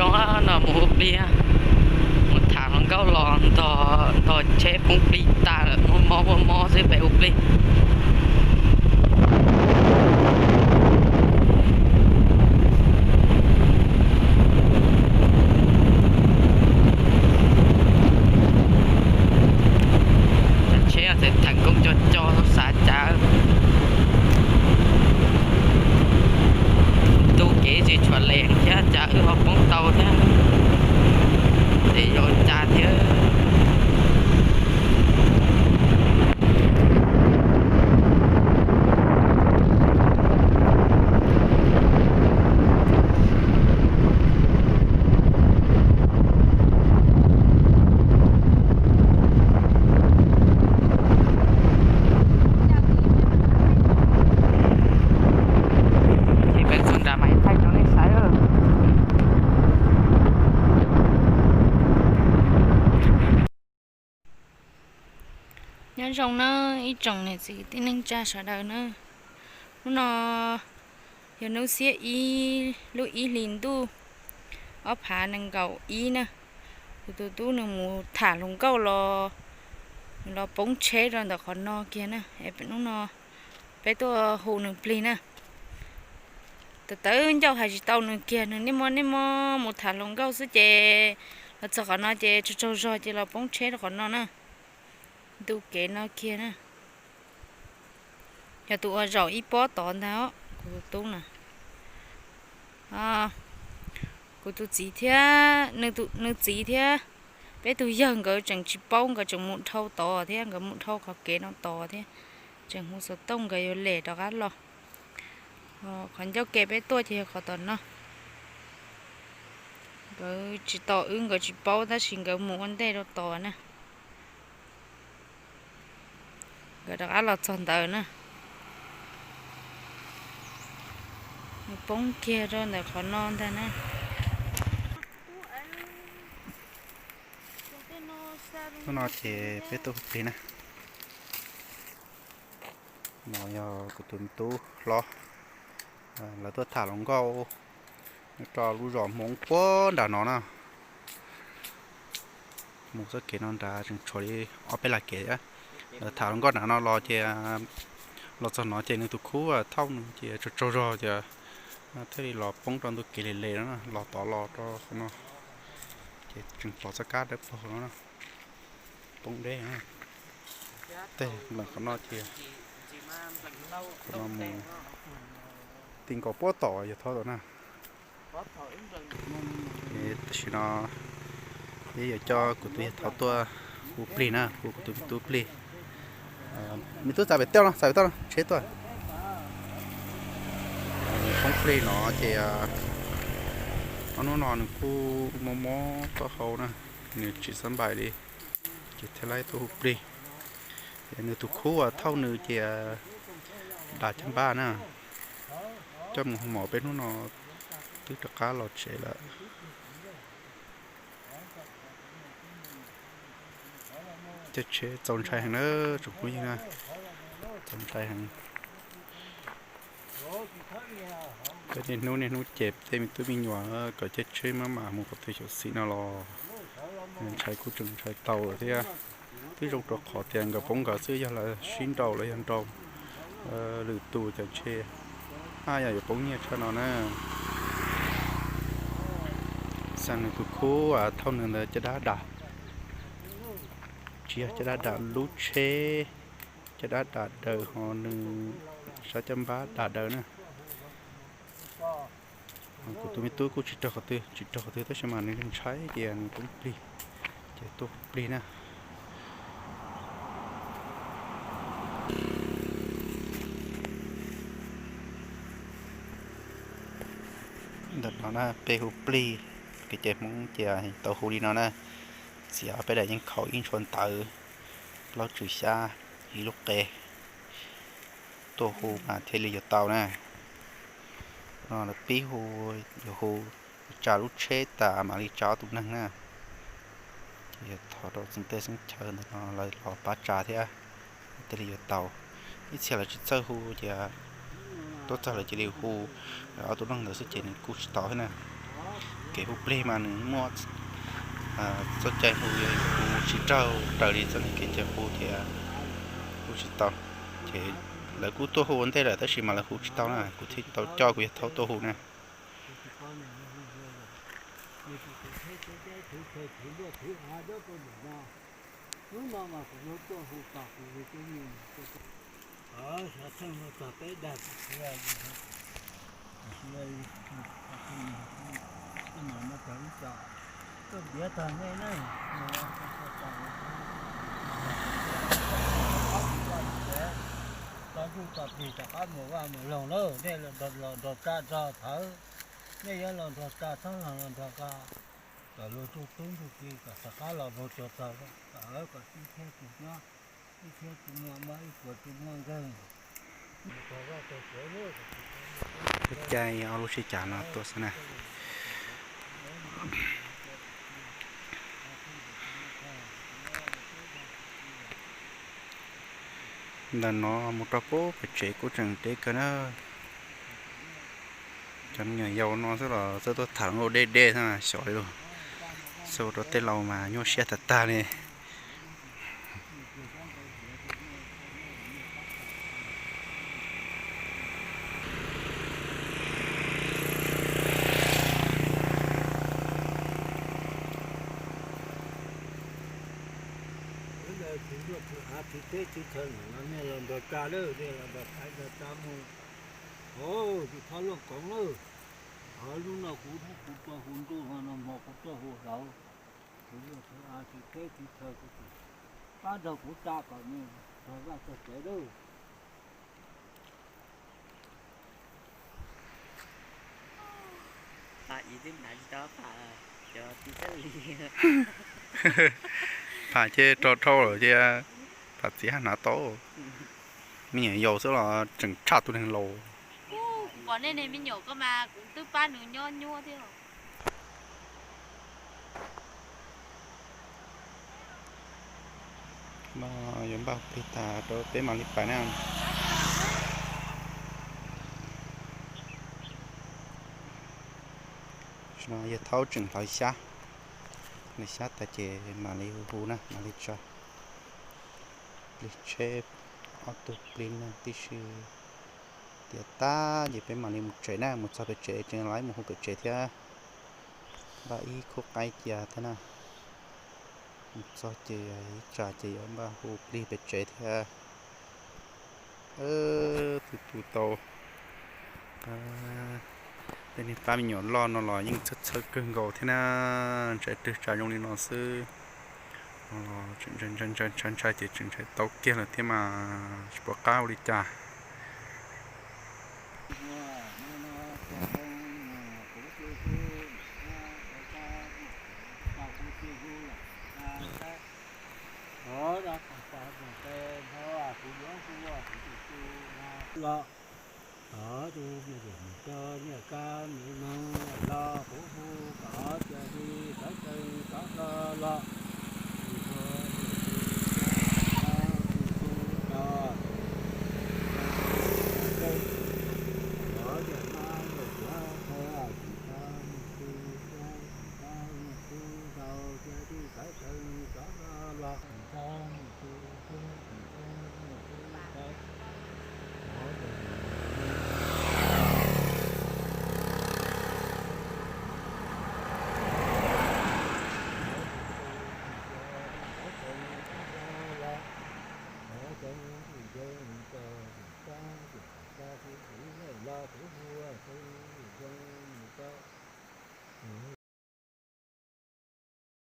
Zoo no mus hu plig, mus tham hluas nkauj los ntog, ntog tsheb poob plig tas lawm, muaj mob muaj mob xwb peb hu plig. Cov tsheb txawm theem koob co co xav cas, ntu kev tsis tshua lees thiab cas wb ho poob tau thiab, ces yuav cas thiab. Ces peb txog nram mas thaij rau nej saib. Nyob zoo na ib tsoom niam txiv tij neej tsa sawv daws na. Hnub no yog hnub xiab ib lub ib hlis ntuj ob phav nees nkaum ib na. Kuv tus tub nws mus tham hluas nkauj los, nws los poob tsheb rau ntawm qhov no kiag na. Hnub no peb tuaj hu nws plig na. Tawv tawv ncauj hais tsis tau nws kiag, nws niaj hmo niaj hmo mus tham hluas nkauj xwb ces los txog qhov no ces tsaug tsaug zog ces los poob tsheb rau qhov no na. Ntu kev no kiag na. Yog tus uas zaum ib pob tod ntag os, kuv tus tub na. Kuv tus txiv thiab, nws txiv thiab peb tus yawg nkawd tseem tsis paub, nkawd tseem mus dhau tod thiab, nkawd mus dhau qhov kev no tod thiab, tseem hu xov tooj nkawd yuav lem rov qab los. Qhov ncauj ke peb tuaj ces yog qhov tom no. Nkawd tsis tos wb, nkawd tsis paub tab sis nkawd mus ua ntej rau tod na. Nkawd rov qab los txog ntawd na. Nws poob kiag rau ntawm qhov no ntag na. Hnub no ces peb tuaj hu plig na. No yog kuv tus me tub hlob, lawv tuaj tham hluas nkauj nyob rau lub zos Hmoob puag nram no na. Mus txoj kev no nrad tseem tshuav li ob peb lag kev. Lawv tham hluas nkauj nram no los ces los txog no ces nws tus khub thauj nws ces tsaug tsaug zog ces thiaj li los poob rau ntu kev li le no, los tod los rau qhov no ces tseem pom txoj kab dawb paug no na. Poob deb. Tej nplees qhov no ces qhov no mus ti nkaus puag tom yawg thauj tom na. Tam sim no peb yuav coj kuv tus yawg thauj tuaj hu plig na, hu kuv tus me tub plig. Me tub, txav pem toj no, txav pem toj no, tsheb tuaj. Nws poob plig no ces ob hnub no nws kuj mob mob taub hau na, nws tsis xab npais li. Ces thiaj li tuaj hu plig. Ces nws tus khub uas thauj nws ces dav caj npab na, coj mus hu mov peb hnub no twb rov qab los tsev lawm. Caij tsheb txaus ntshai heev na tsoom phooj ywg na, txaus ntshai heev. Peb niaj hnub niaj hnub ces tej me tub me nyuam kom caij tsheb maj mam mus qhov twg xyov xim no los ntshai kuj tseem ntshai tau thiab. Twb zoo rau qhov tias nkawd poob nkawd xwb, yog lawv sib nraus los yog nraus lwm tus ces ntshe haj yam yuav poob nyiaj tshaj no na. Xav nws tus khub thauj nws ntawd caj dab dam, tsis yog caj dab dam lub tsheb, caj dab dam daws ho nws sab caj npab dam daws na. Kuv tus me tub kuj tsis raug qhov twg, tsis raug qhov twg tab sis mas nws ntshai ces nws poob plig, ces tuaj plig na. Ntawm no na peb hu plig, peb cov Hmoob ces tau hu li no na. Txiav peb daim yeeb khaum ib ntshua ntawv, plaub tswm xyab, ib lub qe, tuaj hu mas thiaj li yuav tau na. No lawv pib hu, yuav hu tsa lub tsheb tas mam li tsa ob tug neeg na. Ces yog thov rau xeeb teb xeeb chaw ntawm no lawv los pab tsa thiab thiaj li yuav tau. Ib txhia lawv tsis txawj hu ces tuaj txog lawv cia li hu ob tug neeg ntawd xwb ces nws kuj tsis tau thiab na. kev hu plig mas nws muaj txoj cai hu, hu tsis raug raws li txoj niag kev cai hu thiab hu tsis tau. Ces lawv kuj tuaj hu ua ntej lawm tab sis mas lawv hu tsis tau na, kuv thiaj tau coj kuv yawg Thaub tuaj hu na. Hnub no mas kuv yuav tuaj hu tos kuv tus me nyuam, xyov txheej no txog peb dag tsis txia, no mas cov ib co tuaj ntiav tag nej ne, tau ntuj tau plig rov qab mus vaj mus loog na, nej los nrog tsa nrog thawv, nej yuav los nrog tsa txhob los nrog nqa, kom luag tub tub ntug ki kom rov qab los mus tsuag txog kom kom tib thiab tsis nyob, ib thiab tsis muaj mob, ib puas tsis muaj nkeeg. Lub caij ob lub sij cav no tuaj xwb na. Ntawm no mus rau pem pem tsev kuj tseem deb kawg na. Cov me nyuam yaus no xwb los txawj tuaj tham ua deb deb xwb xyov li lawm. Xyov rau tej laus mas nyuaj siab tag tag li. Tsis teb tsis chaw no nej los nrog tsa lawm, nej los nrog thaiv nrog tsa mus. Tsis txhob luaj koov lawm. Hnub no kuv, kuv tuaj hu ntuj, no hmo kuv tuaj hu hlauv. Tsis teb tsis chaw, kuv tsis pab nrog kuv tsa kom nws txog vaj txog tsev lawm. Pham ces rog dhau lawm ces pham txiv haj hnav tau. Me nyuam yaus xwb los tseem tshaj tus neeg laus. Kuv pom nej niag me nyuam ko mas kuv twb pab nws nyob nyuaj thiab. No yuav npaj plig tas rau peb mam li pais na. Tam sim no yawg Thaub tseem hlawv xyab, hlawv xyab tas ces mam li hu hu na, mam li tso plig tsheb ob tug plig na tib si. Tiav tag ces peb mam li mus tsev na, mus txog pem tsev tseem los mus hu pem tsev thiab. Npaj ib khub qaib cia thiab na. Mus txog ces ib tsam ces yuav npaj hu plig pem tsev thiab. Tu tu tau. Tej niag pab me nyuam loj no los yeej txhawj txhawj kawg nkaus thiab na, ntshai twg tsa zoo li no xwb. Ntshai ntshai ces tseem ntshai tau kiag lawm thiab mas tsis pom qab ua li cas. Los, tus me nyuam mus coj nyiaj kab me noog,